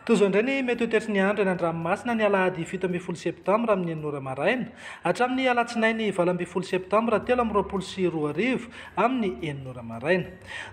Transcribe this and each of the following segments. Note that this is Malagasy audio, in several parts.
Toy izao indray ny mety ho toetry ny andro eny an-dranomasina ny alahady 17 septambra amin'ny 6 ora maraina hatramin'ny alatsinainy 18 septambra 2023 amin'ny 6 ora maraina.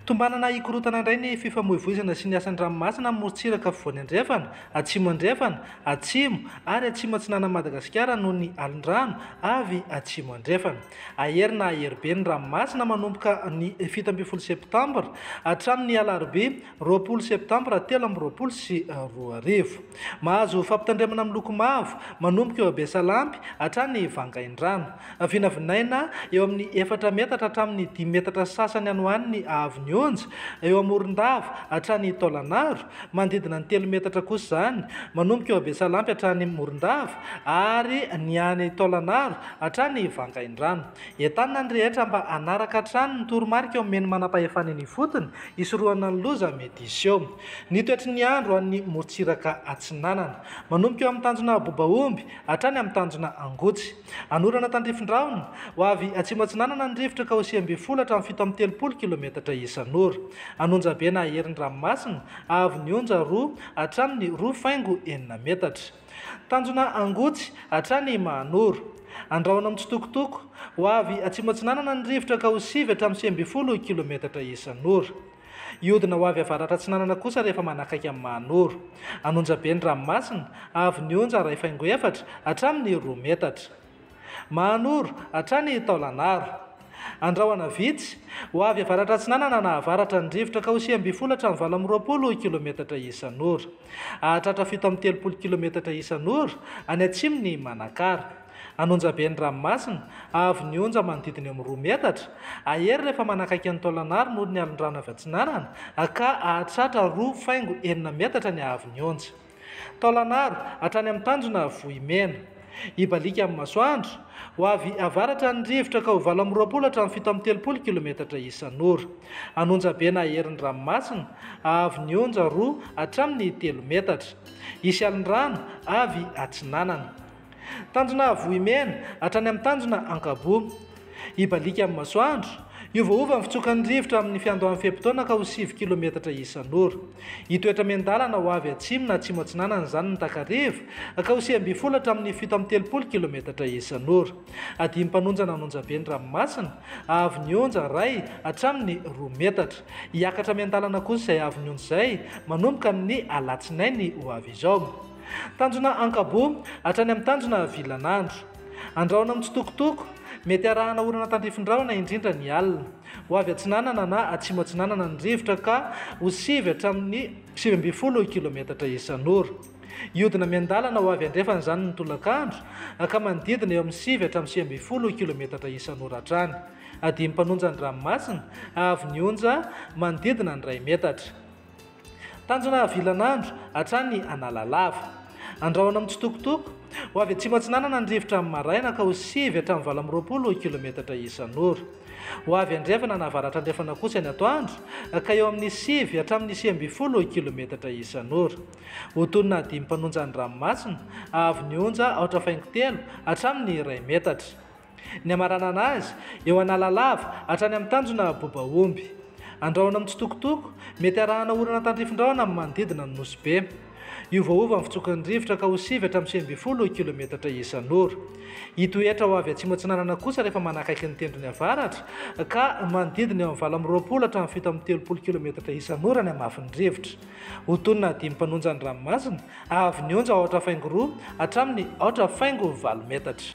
Tombanana hikorontana indray ny fifamoivoizana sy ny asa an-dranomasina amin'ny morontsiraka afovoany andrefana, atsimo andrefana, atsimo ary atsimo atsinanan'i Madagasikara noho ny alin-drano avy atsimo andrefana. Hahery na hahery be ny ranomasina manomboka ny 17 septambra hatramin'ny alarobia 20 septambra 2023. Mahazo fampitandremana miloko mavo manomboka eo Besalampy hatrany Vangaindrano. Vinavinaina eo amin'ny efatra metatra hatramin'ny dimy metatra sasany any ho any ny haavon'ny onja eo Morondava hatrany Taolagnaro. Manodidina ny telo metatra kosa izany manomboka eo Besalampy hatrany Morondava ary ny any Taolagnaro hatrany Vangaindrano. Entanina ny rehetra mba hanaraka hatrany ny toromarika omen'ny manampahefana eny ifotony hisorohana ny loza mety hiseho. Ny toetry ny andro any morontsiraka atsinanana. Manomboka eo amin'ny tanjona Bobaomby hatrany amin'ny tanjona Angotsy. Anorana tandrifin-drahona, ho avy atsimo atsinanana ny rivotra ka ho 19 hatramin'ny 37 kilometatra isan'ora. An'Onjabe na herin'ny ranomasina, haavon'ny onja roa hatramin'ny roa faingo enina metatra. Tanjona Angotsy hatrany Mahanoro. Andrahona mitsitokotoko, ho avy atsimo atsinanana ny rivotra ka ho sivy hatramin'ny 19 kilometatra isan'ora. Hiodina ho avy avaratra atsinanana kosa rehefa manakaiky an'i Mahanoro. An'Onjabe ny ranomasina, avy ny onja iray faingo efatra hatramin'ny roa metatra. Mahanoro hatrany Taolagnaro. Andrahona vitsy, ho avy avaratra atsinanana na avaratra ny rivotra ka ho 19 hatramin'ny 28 kilometatra isan'ora. Hahatratra 37 kilometatra isan'ora any atsimon'i Manakara. An'Onjabe ny ranomasina, avo ny onja manodidina eo amin'ny roa metatra, hahery rehefa manakaiky an'i Taolagnaro noho ny alon-drano avy atsinanana, ka hahatratra roa faingo enina metatra ny haavon'ny onja. Taolagnaro, hatrany amin'ny tanjona Vohimena. Hibaliaka amin'ny masoandro, ho avy avaratra ny rivotra ka ho 28 hatramin'ny 37 kilometatra isan'ora. An'Onjabe na herin'ny ranomasina, haavon'ny onja roa hatramin'ny telo metatra. Hisy alin-drano avy atsinanana. Tanjona Vohimena, hatrany amin'ny tanjona Ankaboa. Hibaliaka amin'ny masoandro, hiovaova ny fitsokan'ny rivotra amin'ny fiandohan'ny fe-potoana ka ho sivy kilometatra isan'ora. Hitoetra miandalana ho avy atsimo na atsimo atsinanana izany ny takariva ka ho 19 hatramin'ny 37 kilometatra isan'ora. Adim-panonjana an'Onjabe ny ranomasina, haavon'ny onja iray hatramin'ny roa metatra. Hiakatra miandalana kosa izay haavon'ny onja izay manomboka amin'ny alatsinainy ho avy izao. Tanjona Ankaboa hatrany amin'ny tanjona Vilanandro. Andrahona mitsitokotoko, mety arahana orana tandrifin-drahona indrindra ny alina. Ho avy atsinanana na atsimo atsinanana ny rivotra ka ho sivy hatramin'ny 19 kilometatra isan'ora. Hiodina miandalana ho avy andrefana izany ny tolakandro ka manodidina eo amin'ny sivy hatramin'ny 19 kilometatra isan'ora hatrany. Adimy mpanonja ny ranomasina, haavon'ny onja manodidina ny iray metatra. Tanjona Vilanandro hatrany Analalava. Andrahona mitsitokotoko, ho avy atsimo atsinanana ny rivotra amin'ny maraina ka ho sivy hatramin'ny 28 kilometatra isan'ora. Ho avy andrefana na avaratra andrefana kosa ny atoandro ka eo amin'ny sivy hatramin'ny 19 kilometatra isan'ora. Ho tonona dimy mpanonja ny ranomasina, haavon'ny onja aotra faingo telo hatramin'ny iray metatra. Ny hamaranana azy, eo Analalava, hatrany amin'ny tanjona Bobaomby. Andrahona mitsitokotoko, mety arahana orana tandrifin-drahona amin'ny manodidina ny Nosy Be. Hiovaova ny fitsokan'ny rivotra ka ho sivy hatramin'ny 19 kilometatra isan'ora. Hitoetra ho avy atsimo atsinanana kosa rehefa manakaiky ny tendrony avaratra ka manodidina eo amin'ny 28 hatramin'ny 37 kilometatra isan'ora ny hamafin'ny rivotra. Ho tonona dimy mpanonja ny ranomasina, haavon'ny onja aotra faingo roa hatramin'ny aotra faingo valo metatra.